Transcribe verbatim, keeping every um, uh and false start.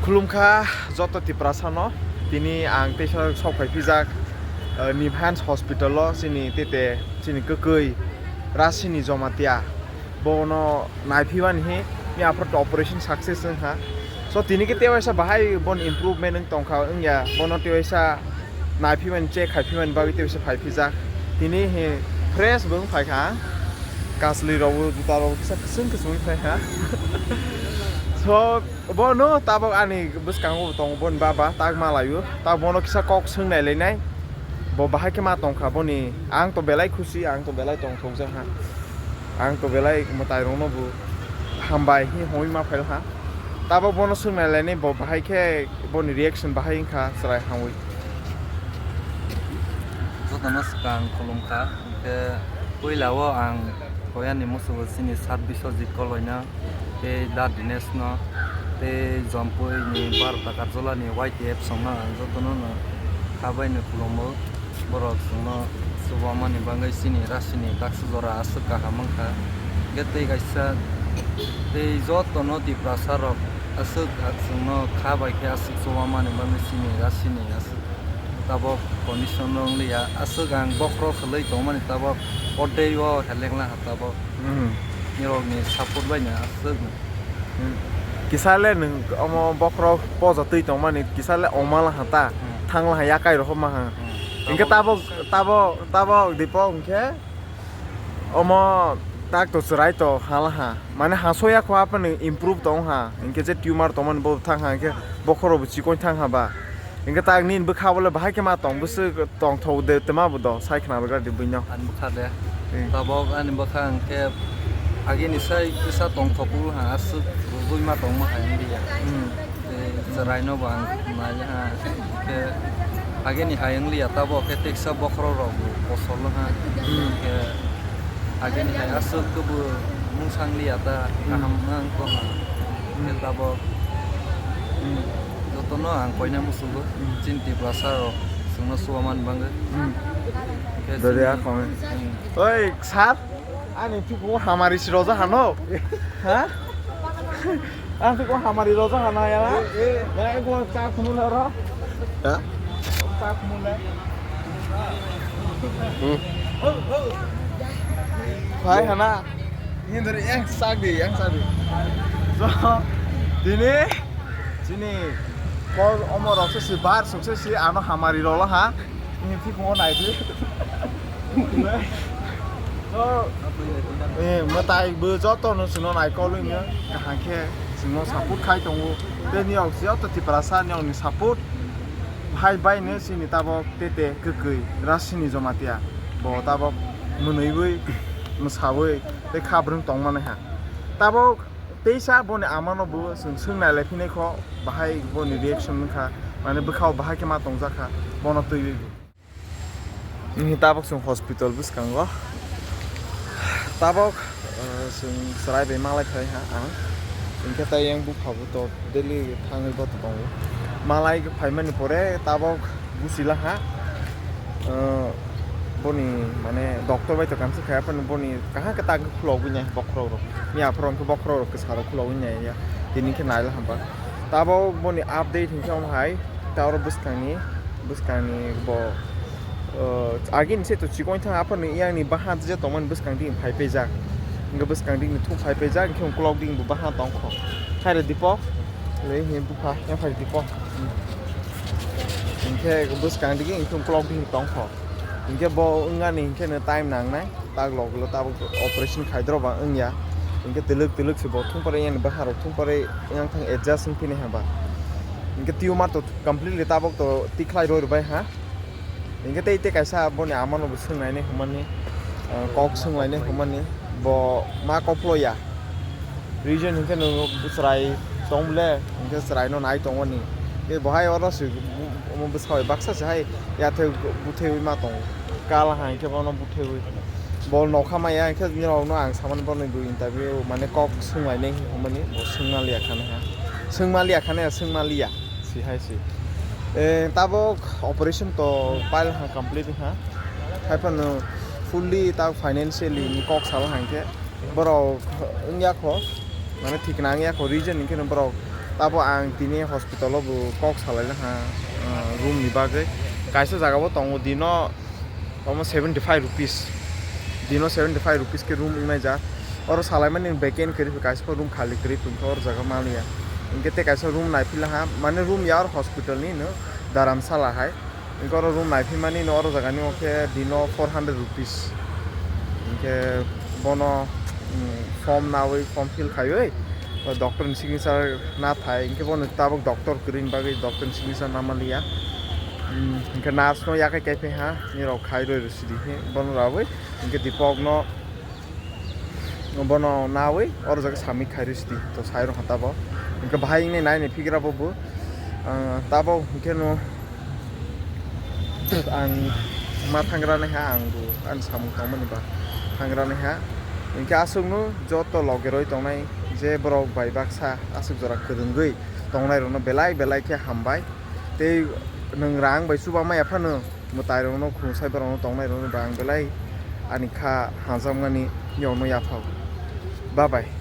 Khulumkha joto Tiprasano, tini ang teisa sok phai phijak, eh, Nimhans Hospital o chini tete chini kwkwi Rasini Jomatia. Bono naiphimani hi, ni aphuru operation success wngkha. So tini khe tewaisa bahai bon improvement wng tongkha wngya, bono tewaisa naiphimani check khaiphimani bagwi tewaisa phaiphijak. Tini hi fresh bo wng phaikha ang. Kasli rokbo juta rok kisa kwchwng kwchwng wng phaikha. So bono tabok ani bwskango bo tongo boni baba tak malaio. Tabok bono kisa kok swng nailainai. Bo bahai khe ma tongkha boni, ang to belai khusi, ang to belai tongthokjak ha. Ang to belai mwtai rokno bo hambai hi hoi ma phail ha. Tabok bono swng nailainai bo bahai khe boni reaction bahai wngkha chwrai hamwi. Jotono swkang khulumkha, hwnkhe puila o ang koyani musugo chini sat Biswajit Koloino. Tei Da Dinesh no, tei Jompui ni Bharata Karjala ni Y T F song no ang joto no no kha bai no khulumgo. Borok chwng no chubamani bagwi chini Rasini taksa jora aswk kaham wngkha. Hwnkhe tei kaisa tei joto no Tiprasa rok aswk chwng no kha bai khe aswk chubamani bagwi chini Rasini aswk tabok condition no wng liya. Aswk ang bokhorok khwlwi tongmani tabok o tei o heleng laha tabok. Hmm. Nirokni support bai no aswk. Hmm. Kisa le nwng omo bokhorok poja twi tongmani, kisa le oma laha ta, hmm, thang laha yakai rohorma ha. Hmm. Hingke tabok, tabok, tabok, tabok dipo hingke omo tak to chwrai to ha laha. Mane hasoya kho apani improve tong ha. Hingke je tumor tongmani bo thang ha, hingke bokhorok bo chikon thang ha ba. Hingke tak nini bwkha bole bahai khe ma tong bwswk tongthok de twma bo do sai khna rwgadi buino. Ani bwkha de. Hmm. Tabok ani bwkha hwnkhe agini sai kisa tongthok o ha aswk rwgwi ma tongma hai wngya. Hmm. Tei chwraino bo ang nai ha hwnkhe agini hai wngliya tabok khe teksa bokhorok rok bo kosol ha. Hmm. Hwnkhe agini hai aswk kebo mungsa wngliya ta. Hmm. Kaham wng tong ha. Hwnkhe tabok. Hmm. Jotono ang koina musugo, hmm, chini Tiprasa rok chwngno suaman bagwi. Hmm. Khe dode chini, a kome. Hmm. Oi, sir, ani thukugo hamari si roja hano? Ha? Ang thukugo hamari roja hano ya? Eh, eh. Ya, eko cha khunu le ro. Ha? Cha khunu le. Hmm. Phai hana. Hinduri yang sadi, yang sadi. So, tini, tini, kol omo rok se si bar suk se si ano hamari rolo ha. Ini thik mo nai di. So, eh, matai bo joto no sino nai kol ini kahang khe sino support khai tongo. Teni ok joto Tiprasa ni ok ni support. Hai bai no sini tabok tete kwkwi Rasini Jomatia. Bo tabok mwnwi wi, mwsawi. Tei kha bwrwng tongmani ha. Tabok teisa boni amano bo chwng swng nailai phinai kho, bahai boni reaction wngkha, mane bwkhao bahai khe ma tongjak kha, bono twiwi bo. Tabok chwng hospital bwskango. Tabok, eh, chwng chwrai bai malai phai ha ang. Hwnkhe tai yang bupha bo to daily thangwi bo tongo. Malai phaimani pore tabok buchila ha. Eh, boni mane doctor bai to kansa khai, aphano boni kaha khe tak khulogwi nai bokhorok rok. Ni aphoro hwnkhe bokhorok rok kwsa rok khulogwi nai ya. Tini khe naila hamba. Tabok boni update hinkhe omo hai ta oro bwskangni, bwskangni bo, eh, agini se to chikon thang aphano yang ni bahan je tongmani bwskang ding phai pejak. Hwnkhe bwskang ding ni thung phai pejak, hwnkhe ukolog ding bo bahan tongkho. Khaire Dipok, le hin bupha, yang phai Dipok. Hwnkhe bwskang digi hwnkhe ukolog ding tongkho. Hwnkhe bo wngani hwnkhe no time nangnai, tak log lo tabok operation khaidro ba wngya. Hwnkhe twlwk twlwk se bo thung pore yang bahar rok thung pore yang thang adjust wng phini haba. Hwnkhe tumor to completely tabok to tikhlai roi rwbai ha. Hwnkhe tei tei kaisa boni amano bo swngnainai hwnmani, ah, kok swnglainai hwnmani, bo ma koplo ya. Reason hinkhe nwng chwrai tong bole, hinkhe chwrai no nai tongoni. Tei bo hai oro se omo bwsai baksa se hai yathek buthewi ma tongo. Kala hai hinkhe bono buthewi. Bo nokha maya hinkhe nirok no ang samani bono bo interview mane kok swnglainai hwnmani bo swngma liya khana ha. Swngma liya khana ya swngma liya. Si hai si. Eh, tabok operation to pile ha complete ha. Hai phano fully ta financially ni kok sal hangke. Borok wngya kho, mane thik nang ya kho, reason hingke no borok Tabo ang tini hospital o bo kok salai laha, ah, room ni bagwi. Kaisa jaga o tongo dino omo seventy five rupees. Dino seventy five rupees ke room wngnai ja. Oro salai mani vacant kwrwi phi kaisa room khali kwrwi phi oro jaga maliya. Hinkhe tei kaisa room naiphila ha, mane room ya oro hospital ni no Dharamsala hai. Hinkhe oro room naiphimani no oro jagani o khe dino four hundred rupees. Hinkhe bono, mm, form nawi, form fill khaiwi, o doctor ni signature na thai, hinkhe bono tabuk doctor kwrwini bagwi doctor ni signature na manliya. Mm, hinkhe nurse no yakhai kaiphai ha, nirok khai roi rw sidi hi bono rawi, hinkhe Deepak no bono nawi oro jaga submit khai rw sidi, to sai rw kha tabo. Hinkhe bahai wngni nai ni phigra bo bo, ah, tabo hinkhe no ang ma thangra nai ha, ang bo ani samung tongmani ba thangra nai ha. Hinkhe aswk no joto loge roi tongnai je borok bai baksa aswk jora kwrwngwi tongnai rok no belai belai khe hambai. Tei nwng rang bai chuba maya phano mwtai rok no khulumsai borok no tongnai rok no ba ang belai ani kha hamjakmani yok no yapha o. Bye bye.